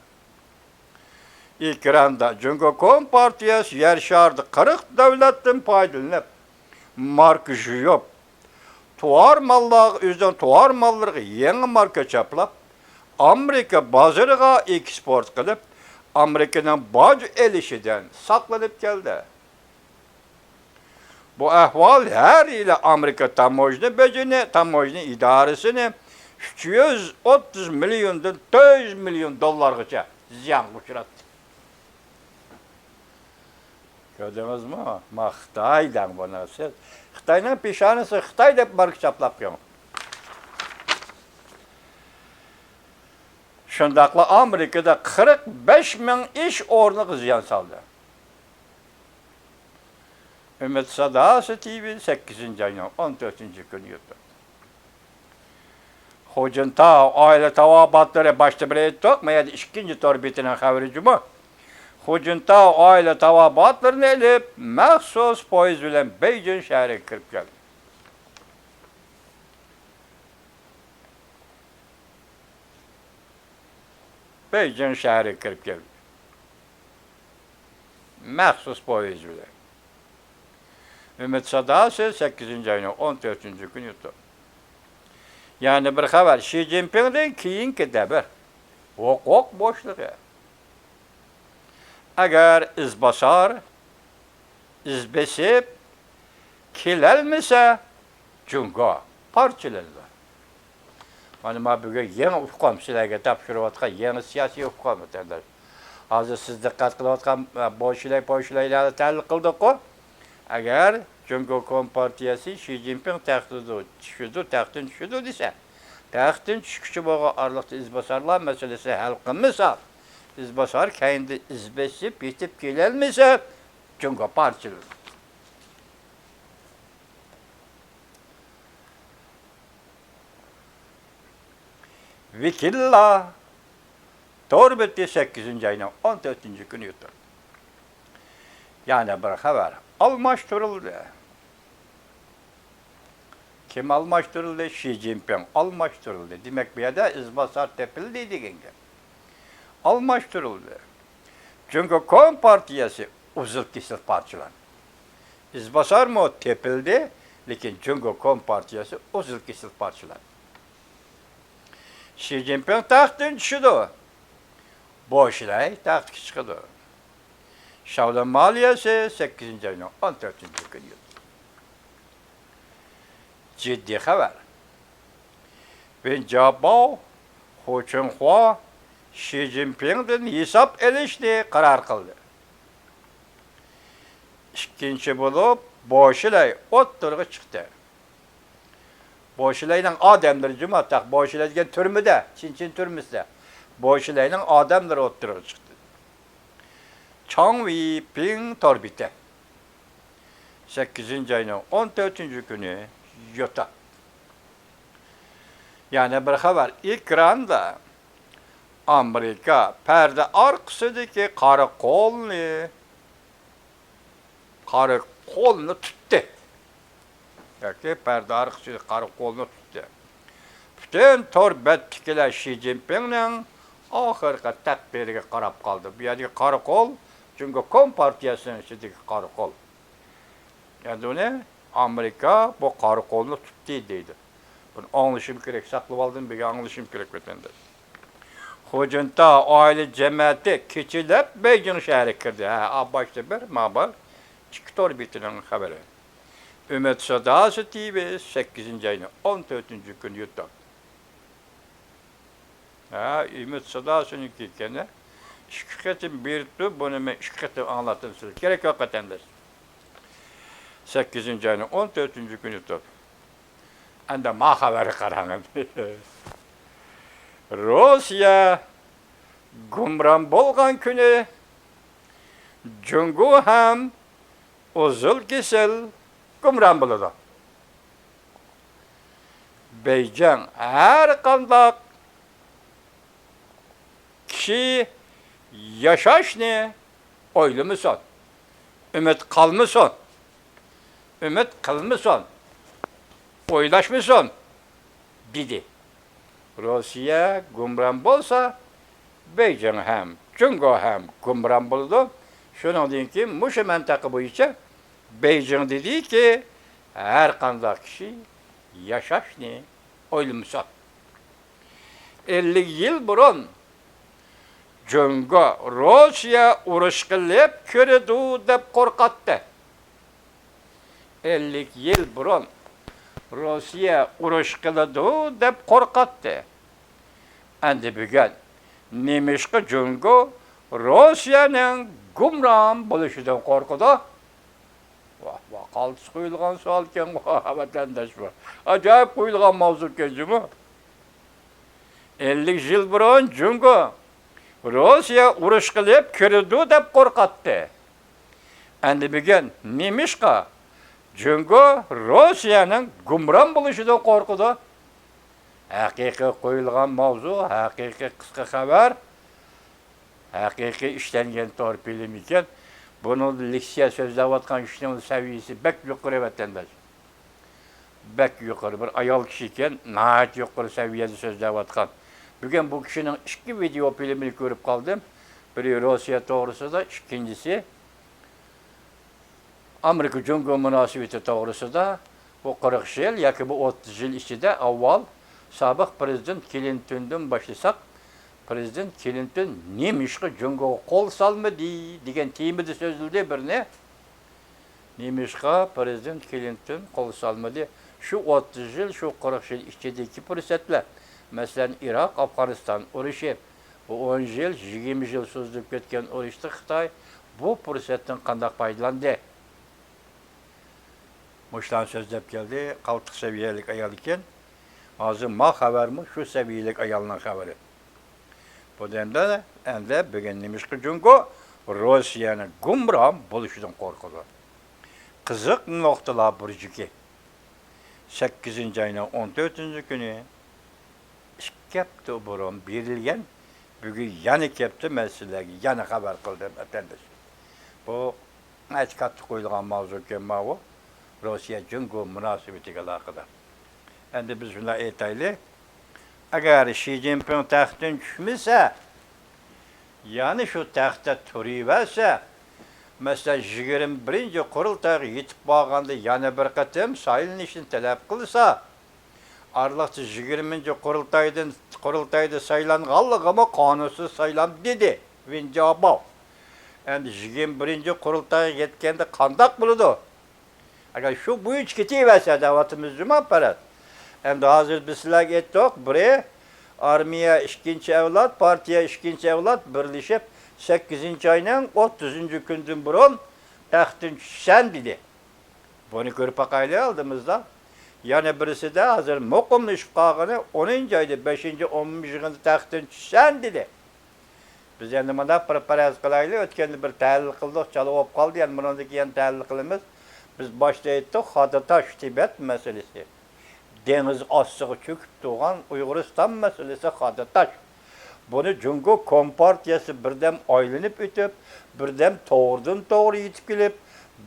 ئېكراندا جۇڭگو كومپارتىيەسى يەر شارىدا قىرىق دۆلەتتىن پايدىلىنىپ، ماركا يۇيۇپ، تاۋار ماللارغا، ئۆزىنىڭ تاۋار ماللىرىغا يېڭى ماركا چاپلاپ، ئامېرىكا بازىرىغا ئېكسپورت قىلىپ، ئامېرىكىنىڭ باج ئېلىشىدىن ساقلىنىپ كەلدى. بۇ ئەھۋال ھەر يىلى ئامېرىكا تاموژنا بېجىنى، تاموژنا ئىدارىسىنى ئۈچ يۈز ئوتتۇز مىليوندىن تۆت يۈز مىليون دوللارغىچە زىيانغا ئۇچراتتى. كۆردىڭىزمۇ؟ ما خىتاي دەڭ بۇنى سىز. خىتاينىڭ پېشانىسى خىتاي دەپ ماركا چاپلاپ قويۇڭ. شۇنداقلا ئامېرىكىدا قىرىق بەش مىڭ ئىش ئورنىغا زىيان سالدى. ئۈمىد ساداسى تىۋى، سەككىزىنچى ئاينىڭ ئون تۆتىنچى كۈنى يۇتۇپ. خۇجىنتاۋ ئائىلە تاۋابىئاتلىرى، باشتا بىر ئېيتتۇق، ما يەردە ئىككىنچى تور بېتىنىڭ خەۋىرى جۇمۇ. خۇجىنتاۋ ئائىلە تاۋابىئاتلىرىنى ئېلىپ، مەخسۇس پويىز بىلەن بېيجىڭ شەھىرىگە كىرىپ كەلدى. بېيجىڭ شەھىرىگە كىرىپ كەلدى. مەخسۇس پويىز بىلەن. ئۈمىد ساداسى، سەككىزىنچى ئاينىڭ ئون تۆتىنچى كۈنى يۇتۇپ. يەنە بىر خەۋەر، شى جىنپىڭدىن كېيىنكى دەۋر. ھوقۇق بوشلۇقى. ئەگەر ئىزباسار، ئىز بېسىپ كېلەلمىسە، جۇڭگو پارچىلىنىدۇ. مانا، ما بۈگۈن يېڭى ئۇقۇم، سىلەرگە تاپشۇرۇۋاتقان يېڭى سىياسىي ئۇقۇم، ۋەتەنداش. ھازىر سىز دىققەت قىلىۋاتقان، ئە، بوشىلاي، پوشىلايلارنى تەھلىل قىلدۇققۇ. ئەگەر جۇڭگو كومپارتىيەسى شى جىنپىڭ تەختىدە چۈشىدۇ، تەختتىن چۈشىدۇ دېسە، تەختتىن چۈشكۈچە بولغان ئارىلىقتا ئىزباسارلار مەسىلىسىنى ھەل قىلمىسا، ئىزباسار كەينىدىن ئىز بېسىپ يېتىپ كېلەلمىسە، جۇڭگو پارچىلىنىدۇ. ۋىكىللار تور بېتى، سەككىزىنچى ئاينىڭ ئون تۆتىنچى كۈنى يۇتۇپ. يەنە بىر خەۋەر ئالماشتۇرۇلدى. كىم ئالماشتۇرۇلدى؟ شى جىنپىڭ ئالماشتۇرۇلدى. دېمەك، بۇ يەردە ئىزباسار تېپىلدى دېگەن گەپ. ئالماشتۇرۇلدى. جۇڭگو كومپارتىيەسى ئۈزۈل-كېسىل پارچىلاندى. ئىزباسارمۇ تېپىلدى، لېكىن جۇڭگو كومپارتىيەسى ئۈزۈل-كېسىل پارچىلاندى. شى جىنپىڭ تەختتىن چۈشىدۇ. بوشىلاي تەختكە چىقىدۇ. شياۋلىن مالىيەسى، سەككىزىنچى ئاينىڭ ئون تۆتىنچى كۈنى. جىددىي خەۋەر. ۋېن جياباۋ، خۇ چۈنخۇا شى جىنپىڭدىن ھېساب ئېلىشنى قارار قىلدى. ئىككىنچى بولۇپ، بوشىلاي ئوتتۇرىغا چىقتى. بوشىلاينىڭ ئادەملىرى جۇمۇ، تاق بوشىلاي دېگەن تۈرمىدە، چىنچىن تۈرمىسىدە بوشىلاينىڭ ئادەملىرى ئوتتۇرىغا چىقتى. چاڭ ۋېيپىڭ تور بېتى. سەككىزىنچى ئاينىڭ ئون تۆتىنچى كۈنى يوتا. يەنە بىر خەۋەر. ئېكراندا ئامېرىكا پەردە ئارقىسىدىكى قارا قولنى، قارا قولنى تۇتتى. ياكى پەردە ئارقىسىدىكى قارا قولنى تۇتتى. پۈتۈن تور بەتتىكىلەر شى جىنپىڭنىڭ ئاخىرقى تەقدىرىگە قاراپ قالدى. بۇ يەردىكى قارا قول جۇڭگو كومپارتىيەسىنىڭ ئىچىدىكى قارا قول. ئەمدى ئۇنى ئامېرىكا بۇ قارا قولنى تۇتتى دەيدۇ. بۇنى ئاڭلىشىم كېرەك، ساقلىۋالدىم، بۈگۈن ئاڭلىشىم كېرەك، ۋەتەنداش. خۇجىنتاۋ ئائىلە جەمەتى كېچىلەپ بېيجىڭ شەھىرىگە كىردى. ھە، ئا، باشتا بىر، ما بار، ئىككى تور بېتىنىڭ خەۋىرى. ئۈمىد ساداسى تىۋى، سەككىزىنچى ئاينىڭ ئون تۆتىنچى كۈنى يۇتۇپ. ھە، ئۈمىد ساداسىنىڭكى ئىكەن. ئىككى قېتىم بېرىپتۇ، بۇنى مەن ئىككى قېتىم ئاڭلاتتىم سىزگە. كېرەك يوق، ۋەتەنداش. سەككىزىنچى ئاينىڭ ئون تۆتىنچى كۈنى يۇتۇپ. ئەمدى ما خەۋەرگە قاراڭ. روسىيە گۇمران بولغان كۈنى جۇڭگو ھەم ئۈزۈل-كېسىل گۇمران بولىدۇ. بېيجىڭ ھەر قانداق كىشى ياشاشنى ئويلىمىسۇن، ئۈمىد قالمىسۇن، ئۈمىد قىلمىسۇن، ئويلاشمىسۇن، دېدى. روسىيە گۇمران بولسا، بېيجىڭ ھەم، جۇڭگو ھەم گۇمران بولىدۇ. شۇنىڭدىن كېيىن مۇشۇ مەنتىقە بويىچە بېيجىڭ دېدىكى، ھەر قانداق كىشى ياشاشنى ئويلىمىسۇن. ئەللىك يىل بۇرۇن جۇڭگو روسىيە ئۇرۇش قىلىپ كىرىدۇ دەپ قورقاتتى. ئەللىك يىل بۇرۇن روسىيە ئۇرۇش قىلىدۇ دەپ قورقاتتى. ئەمدى بۈگۈن نېمىشقا جۇڭگو روسىيەنىڭ گۇمران بولۇشىدىن قورقىدۇ؟ ۋاھ، ۋاھ، قالتىس قويۇلغان سوئالكەن، ۋاھ، ۋەتەنداش، بۇ ئاجايىپ قويۇلغان ماۋزۇكەن جۇمۇ. ئەللىك يىل بۇرۇن جۇڭگو روسىيە ئۇرۇش قىلىپ كىرىدۇ دەپ قورقاتتى. ئەمدى بۈگۈن نېمىشقا جۇڭگو روسىيەنىڭ گۇمران بولۇشىدىن قورقىدۇ؟ ھەقىقىي قويۇلغان ماۋزۇ، ھەقىقىي قىسقا خەۋەر، ھەقىقىي ئىشلەنگەن تور فىلىم ئىكەن. بۇنىڭدا لېكسىيە سۆزلەۋاتقان كىشىنىڭ سەۋىيىسى بەك يۇقىرى، ۋەتەنداش. بەك يۇقىرى. بىر ئايال كىشى ئىكەن، ناھايىتى يۇقىرى سەۋىيەدە سۆزلەۋاتقان. بۈگۈن بۇ كىشىنىڭ ئىككى ۋىدېئو فىلىمىنى كۆرۈپ قالدىم. بىرى روسىيە توغرىسىدا، ئىككىنچىسى ئامېرىكا جۇڭگو مۇناسىۋىتى توغرىسىدا. بۇ قىرىق يىل ياكى بۇ ئوتتۇز يىل ئىچىدە ئاۋۋال سابىق پىرېزىدېنت كلىنتوندىن باشلىساق، پىرېزىدېنت كلىنتون نېمىشقا جۇڭگوغا قول سالمىدى دېگەن تېمىدا سۆزلىدى بىرنى. نېمىشقا پىرېزىدېنت كلىنتون قول سالمىدى؟ شۇ ئوتتۇز يىل، شۇ قىرىق يىل ئىچىدىكى پۇرسەتلەر، مەسىلەن، ئىراق، ئافغانىستان ئۇرۇشى، بۇ ئون يىل، يىگىرمە يىل سوزۇلۇپ كەتكەن ئۇرۇشتا خىتاي بۇ پۇرسەتتىن قانداق پايدىلاندى؟ مۇشۇلارنى سۆزلەپ كەلدى. قالتىس سەۋىيەلىك ئايال ئىكەن. ھازىر ما خەۋەرمۇ شۇ سەۋىيەلىك ئايالنىڭ خەۋىرى. بۇ دەمدە ئەمدى بۈگۈن نېمىشقا جۇڭگو روسىيەنىڭ گۇمراھ بولۇشىدىن قورقىدۇ؟ قىزىق نۇقتىلار بۇرجىكى. سەككىزىنچى ئاينىڭ ئون تۆتىنچى كۈنى، ئىككى ھەپتە بۇرۇن بېرىلگەن، بۈگۈن يەنە كەپتۇ، مەن سىلەرگە يەنە خەۋەر قىلدىم، ۋەتەنداش. بۇ ئەتە كاتتا قويۇلغان ماۋزۇكەن ماۋۇ، روسىيە جۇڭگو مۇناسىۋىتىگە ئالاقىدار. ئەمدى بىز شۇنداق ئېيتايلى، ئەگەر شى جىنپىڭ تەختتىن چۈشمىسە، يەنە شۇ تەختتە تۇرۇۋەرسە، مەسىلەن، يىگىرمە بىرىنچى قۇرۇلتايغا يېتىپ بارغاندا يەنە بىر قېتىم سايلىنىشنى تەلەپ قىلسا، ئارىلىقتا يىگىرمىنچى قۇرۇلتايدىن، قۇرۇلتايدا سايلانغانلىقىمۇ قانۇنسىز سايلام دېدى ۋېن جياباۋ. ئەمدى يىگىرمە بىرىنچى قۇرۇلتايغا يەتكەندە قانداق بولىدۇ؟ ئەگەر شۇ بويىچە كېتىۋەرسە دەۋاتىمىز جۇما پەرەز. ئەمدى ھازىر بىز سىلەرگە ئېيتتۇق، بىرى ئارمىيە ئىككىنچى ئەۋلاد، پارتىيە ئىككىنچى ئەۋلاد بىرلىشىپ، سەككىزىنچى ئاينىڭ ئوتتۇزىنچى كۈنىدىن بۇرۇن تەختتىن چۈشسەن دېدى. بۇنى كۆرۈپ باقايلى ئالدىمىزدا. يەنە بىرسىدە ھازىر مۇقىملىشىپ قالغىنى ئونىنچى ئايدا بەشىنچى ئومۇمىي يىغىندا تەختتىن چۈشسەن دېدى. بىز ئەمدى مۇنداق بىر پەرەز قىلايلى، ئۆتكەندە بىر تەھلىل قىلدۇق، چالا بولۇپ قالدى، يەنە بۇنىڭدىن كېيىن تەھلىل قىلىمىز. بىز باشتا ئېيتتۇق، خادا تاش، تىبەت مەسىلىسى. دېڭىز ئاستىغا چۆكۈپ تۇرغان ئۇيغۇرىستان مەسىلىسى خادا تاش. بۇنى جۇڭگو كومپارتىيەسى بىردەم ئايلىنىپ ئۆتۈپ، بىردەم توغرىدىن توغرا يېتىپ كېلىپ،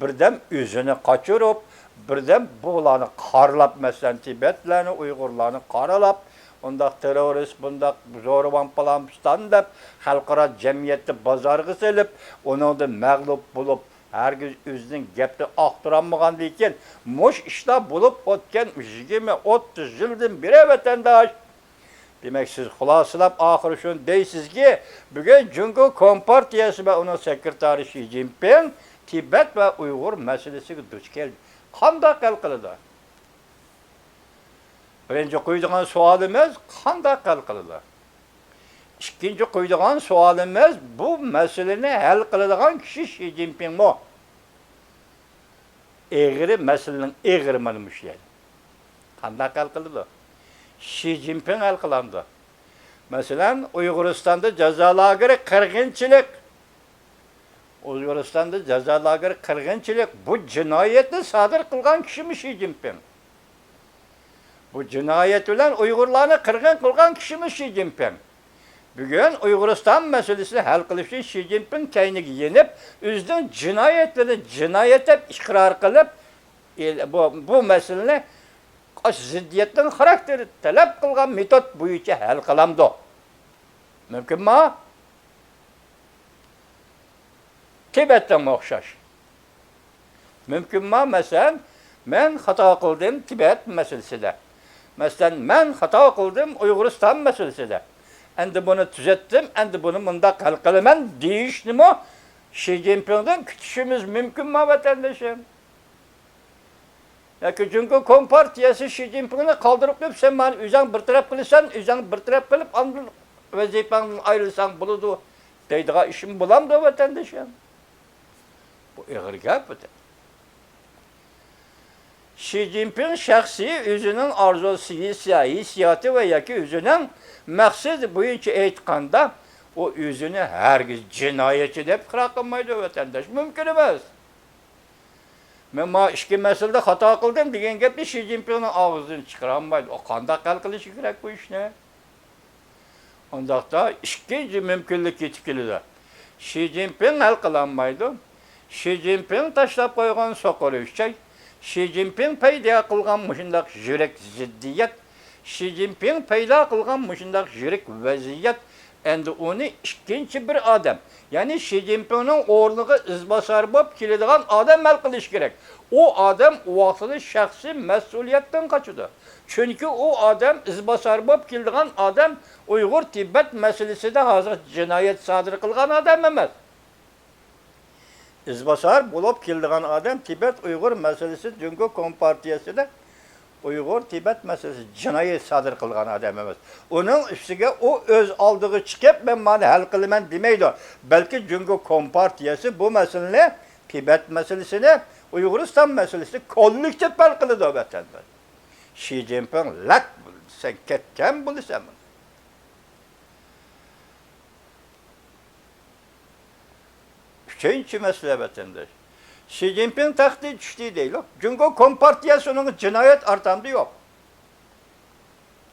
بىردەم ئۆزىنى قاچۇرۇپ، بىردەم بۇلارنى قارىلاپ، مەسىلەن، تىبەتلەرنى، ئۇيغۇرلارنى قارىلاپ، ئۇنداق تېررورىست، بۇنداق زورىۋان پالان پىستان دەپ، خەلقئارا جەمئىيەتنى بازارغا سېلىپ، ئۇنىڭدا مەغلۇپ بولۇپ، ھەرگىز ئۆزىنىڭ گەپنى ئاختۇرالمىغاندىكىن، مۇشۇ ئىشلار بولۇپ ئۆتكەن يىگىرمە، ئوتتۇز يىلدىن بېرى، ۋەتەنداش. دېمەك، سىز خۇلاسىلاپ ئاخىرى شۇنى دەيسىزكى، بۈگۈن جۇڭگو كومپارتىيەسى ۋە ئۇنىڭ سېكرېتارى شى جىنپىڭ تىبەت ۋە ئۇيغۇر مەسىلىسىگە دۇچ كەلدى. قانداق ھەل قىلىدۇ؟ بىرىنچى قويىدىغان سوئالىمىز، قانداق ھەل قىلىدۇ؟ ئىككىنچى قويىدىغان سوئالىمىز، بۇ مەسىلىنى ھەل قىلىدىغان كىشى شى جىنپىڭمۇ؟ ئېغىرى، مەسىلىنىڭ ئېغىرى مانا مۇشۇ يەردە. قانداق ھەل قىلىدۇ؟ شى جىنپىڭ ھەل قىلامدۇ؟ مەسىلەن، ئۇيغۇرىستاندا جازا لاگېرى قىرغىنچىلىق. ئۇيغۇرىستاندا جازا لاگېرى قىرغىنچىلىق. بۇ جىنايەتنى سادىر قىلغان كىشىمۇ شى جىنپىڭ. بۇ جىنايەت بىلەن ئۇيغۇرلارنى قىرغىن قىلغان كىشىمۇ شى جىنپىڭ. بۈگۈن ئۇيغۇرىستان مەسىلىسىنى ھەل قىلىش ئۈچۈن شى جىنپىڭ كەينىگە يېنىپ، ئۆزىنىڭ جىنايەتلىرىنى جىنايەت دەپ ئىقرار قىلىپ، ئېل-، بۇ، بۇ مەسىلىنى ئاشۇ زىددىيەتنىڭ خاراكتېرى تەلەپ قىلغان مېتود بويىچە ھەل قىلامدۇ؟ مۇمكىنمۇ؟ تىبەتتىنمۇ ئوخشاش. مۇمكىنمۇ، مەسىلەن، مەن خاتا قىلدىم تىبەت مەسىلىسىدە. مەسىلەن، مەن خاتا قىلدىم ئۇيغۇرىستان مەسىلىسىدە. ئەمدى بۇنى تۈزەتتىم، ئەمدى بۇنى مۇنداق ھەل قىلىمەن دېيىشنىمۇ شى جىنپىڭدىن كۈتۈشىمىز مۇمكىنمۇ، ۋەتەندىشىم؟ ياكى جۇڭگو كومپارتىيەسى شى جىنپىڭنى قالدۇرۇپ قويۇپ، سەن مانا ئۆزۈڭ بىر تەرەپ قىلىسەن، ئۆزۈڭ بىر تەرەپ قىلىپ، ئاندىن ۋەزىپەڭدىن ئايرىلساڭ بولىدۇ دەيدىغان ئىشمۇ بولامدۇ، ۋەتەندىشىم؟ بۇ ئېغىر گەپ، ۋەتەن. شى جىنپىڭ شەخسىي ئۆزىنىڭ ئارزۇسى، ھېسسىياتى ۋە ياكى ئۆزىنىڭ مەقسىتى بويىچە ئېيتقاندا، ئۇ ئۆزىنى ھەرگىز جىنايەتچى دەپ ئىقرار قىلمايدۇ، ۋەتەنداش. مۇمكىن ئەمەس. مەن مانا ئىككى مەسىلىدە خاتا قىلدىم دېگەن گەپنى شى جىنپىڭنىڭ ئاغزىدىن چىقىرالمايدۇ. ئۇ قانداق ھەل قىلىشى كېرەك بۇ ئىشنى؟ ئۇنداقتا ئىككىنچى مۇمكىنلىك يېتىپ كېلىدۇ. شى جىنپىڭ ھەل قىلالمايدۇ. شى جىنپىڭ تاشلاپ قويغان سوقۇر ئۈچەي، شى جىنپىڭ پەيدا قىلغان مۇشۇنداق يۈرەك زىددىيەت، شى جىنپىڭ پەيدا قىلغان مۇشۇنداق يىرىك ۋەزىيەت ئەمدى ئۇنى ئىككىنچى بىر ئادەم، يەنى شى جىنپىڭنىڭ ئورنىغا ئىزباسار بولۇپ كېلىدىغان ئادەم ھەل قىلىشى كېرەك. ئۇ ئادەم ئۇ ۋاقتىدا شەخسىي مەسئۇلىيەتتىن قاچىدۇ. چۈنكى ئۇ ئادەم، ئىزباسار بولۇپ كېلىدىغان ئادەم ئۇيغۇر تىبەت مەسىلىسىدە ھازىر جىنايەت سادىر قىلغان ئادەم ئەمەس. ئىزباسار بولۇپ كېلىدىغان ئادەم تىبەت ئۇيغۇر مەسىلىسى جۇڭگو كومپارتىيەسىدە ئۇيغۇر تىبەت مەسىلىسى جىنايەت سادىر قىلغان ئادەم ئەمەس. ئۇنىڭ ئۈستىگە ئۇ ئۆز ئالدىغا چىقىپ، مەن مانى ھەل قىلىمەن دېمەيدۇ. بەلكى جۇڭگو كومپارتىيەسى بۇ مەسىلىنى، تىبەت مەسىلىسىنى، ئۇيغۇرىستان مەسىلىسىنى كوللېكتىپ ھەل قىلىدۇ، ۋەتەنداش. شى جىنپىڭ لەك، سەن كەتكەن بولىسەن. ئۈچىنچى مەسىلە، ۋەتەنداش. شى جىنپىڭ تەختتىن چۈشتى دەيلۇق. جۇڭگو كومپارتىيەسى ئۇنىڭغا جىنايەت ئارتامدى يوق.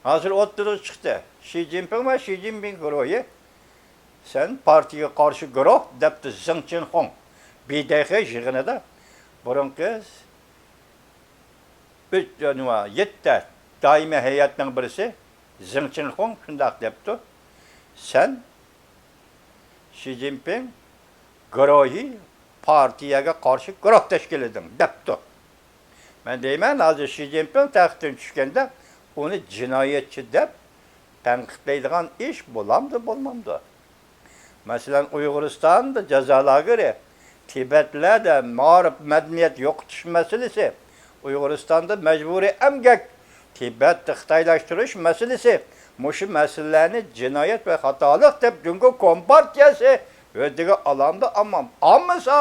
ھازىر ئوتتۇرىغا چىقتى. شى جىنپىڭ ۋە شى جىنپىڭ گۇرۇھى، سەن پارتىيەگە قارشى گۇرۇھ، دەپتۇ زېڭ چىنخۇڭ بى دې خې يىغىنىدا. بۇرۇنقى ئۈچ، نېمە، يەتتە دائىمىي ھەيئەتنىڭ بىرسى زېڭ چىنخۇڭ شۇنداق دەپتۇ، سەن شى جىنپىڭ گۇرۇھى، پارتىيەگە قارشى گۇرۇھ تەشكىللىدىڭ، دەپتۇ. مەن دەيمەن، ھازىر شى جىنپىڭ تەختتىن چۈشكەندە ئۇنى جىنايەتچى دەپ تەنقىدلەيدىغان ئىش بولامدۇ، بولمامدۇ؟ مەسىلەن، ئۇيغۇرىستاندا جازا لاگېرى، تىبەتلەردە مائارىپ، مەدەنىيەت يوقىتىش مەسىلىسى، ئۇيغۇرىستاندا مەجبۇرىي ئەمگەك، تىبەتنى خىتايلاشتۇرۇش مەسىلىسى، مۇشۇ مەسىلىلەرنى جىنايەت ۋە خاتالىق دەپ جۇڭگو كومپارتىيەسى ھۆددىگە ئالامدۇ، ئالمامدۇ؟ ئالمىسا،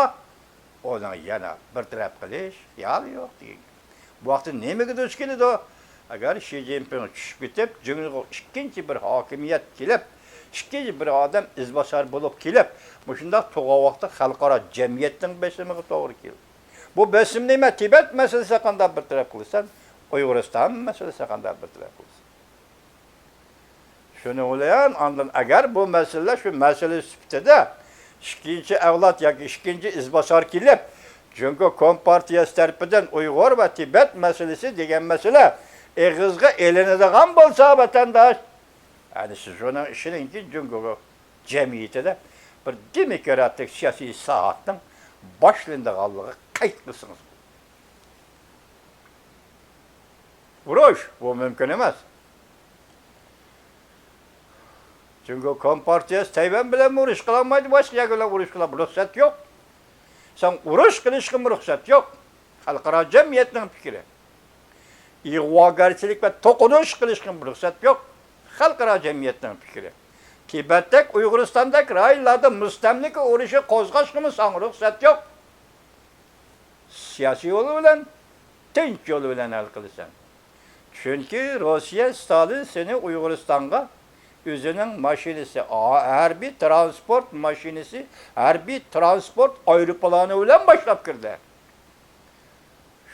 ئۇنىڭ يەنە بىر تەرەپ قىلىش خىيالى يوق دېگەن گەپ. بۇ ۋاقىتتا نېمىگە دۇچ كېلىدۇ؟ ئەگەر شى جىنپىڭ چۈشۈپ كېتىپ، جۇڭگوغا ئىككىنچى بىر ھاكىمىيەت كېلىپ، ئىككىنچى بىر ئادەم ئىزباسار بولۇپ كېلىپ، مۇشۇنداق تۇرغان ۋاقىتتا خەلقئارا جەمئىيەتنىڭ بېسىمىغا توغرا كېلىدۇ. بۇ بېسىم نېمە؟ تىبەت مەسىلىسىنى قانداق بىر تەرەپ قىلىسەن؟ ئۇيغۇرىستان مەسىلىسىنى قانداق بىر تەرەپ قىلىسەن؟ شۇنىڭ بىلەن ئاندىن ئەگەر بۇ مەسىلىلەر شۇ مەسىلە سۈپىتىدە ئىككىنچى ئەۋلاد ياكى ئىككىنچى ئىزباسار كېلىپ، جۇڭگو كومپارتىيەسى تەرىپىدىن ئۇيغۇر ۋە تىبەت مەسىلىسى دېگەن مەسىلە ئېغىزغا ئېلىنىدىغان بولسا، ۋەتەنداش، يەنى سىز شۇنىڭ ئىشىنىڭكى جۇڭگو جەمئىيىتىدە بىر دېموكراتىك سىياسىي ئىسلاھاتنىڭ باشلىنىدىغانلىقىغا قەيت قىلسىڭىز. ئۇرۇش، بۇ مۇمكىن ئەمەس. جۇڭگو كومپارتىيەسى تەيۋەن بىلەن ئۇرۇش قىلالمايدۇ، باشقا يەر بىلەن ئۇرۇش قىلىپ رۇخسەت يوق. سەن ئۇرۇش قىلىشقىمۇ رۇخسەت يوق. خەلقئارا جەمئىيەتنىڭ پىكرى. ئىغۋاگەرچىلىك ۋە توقۇنۇش قىلىشقىمۇ رۇخسەت يوق. خەلقئارا جەمئىيەتنىڭ پىكرى. تىبەتتەك، ئۇيغۇرىستاندەك رايونلاردا مۇستەملىكە ئۇرۇشى قوزغاشقىمۇ ساڭا رۇخسەت يوق. سىياسىي يول بىلەن، تىنچ يول بىلەن ھەل قىلىسەن. چۈنكى روسىيە، ستالىن سېنى ئۇيغۇرىستانغا ئۆزىنىڭ ماشىنىسى، ھەربىي تىرانسپورت ماشىنىسى، ھەربىي تىرانسپورت ئايروپىلانى بىلەن باشلاپ كىردى.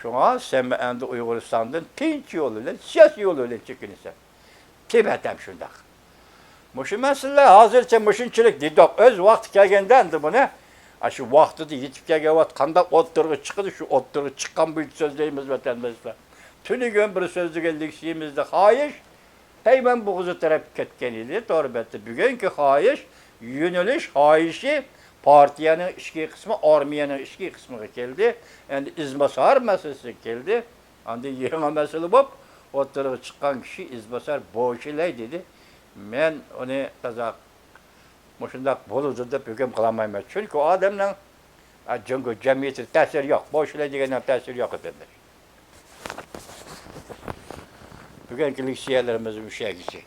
شۇڭا سەن ئەمدى ئۇيغۇرىستاندىن تىنچ يول بىلەن، سىياسىي يول بىلەن چېكىنىسەن. تىبەت ھەم شۇنداق. مۇشۇ مەسىلىلەر ھازىرچە مۇشۇنچىلىك دېدۇق. ئۆز ۋاقتى كەلگەندە ئەمدى بۇنى، ئاشۇ ۋاقتىدا يېتىپ كەلگەن ۋاقىت قانداق ئوتتۇرىغا چىقىدۇ، شۇ ئوتتۇرىغا چىققان بويىچە سۆزلەيمىز، ۋەتەنداشلار. تۈنۈگۈن بىر سۆزلىگەن لېكسىيىمىزدە خاھىش، تەيۋەن بوغۇزى تەرەپ كەتكەن ئىدى، تور بەتتە. بۈگۈنكى خاھىش، يۆنىلىش خاھىشى پارتىيەنىڭ ئىچكى قىسمى، ئارمىيەنىڭ ئىچكى قىسمىغا كەلدى. ئەمدى ئىزباسار مەسىلىسىگە كەلدى. ئاندىن يېڭى مەسىلە بولۇپ ئوتتۇرىغا چىققان كىشى ئىزباسار بوشىلەي دېدى. مەن ئۇنى تازا مۇشۇنداق بولىدۇ دەپ ھۆكۈم قىلالمايمەن. چۈنكى ئۇ ئادەمنىڭ، ئە، جۇڭگو جەمئىيىتىدە تەسىرى يوق. بوشىلەي دېگەننىڭ تەسىرى يوق ئەپەندى. بۈگۈنكى لېكسىيەلىرىمىز مۇشۇ يەرگىچە.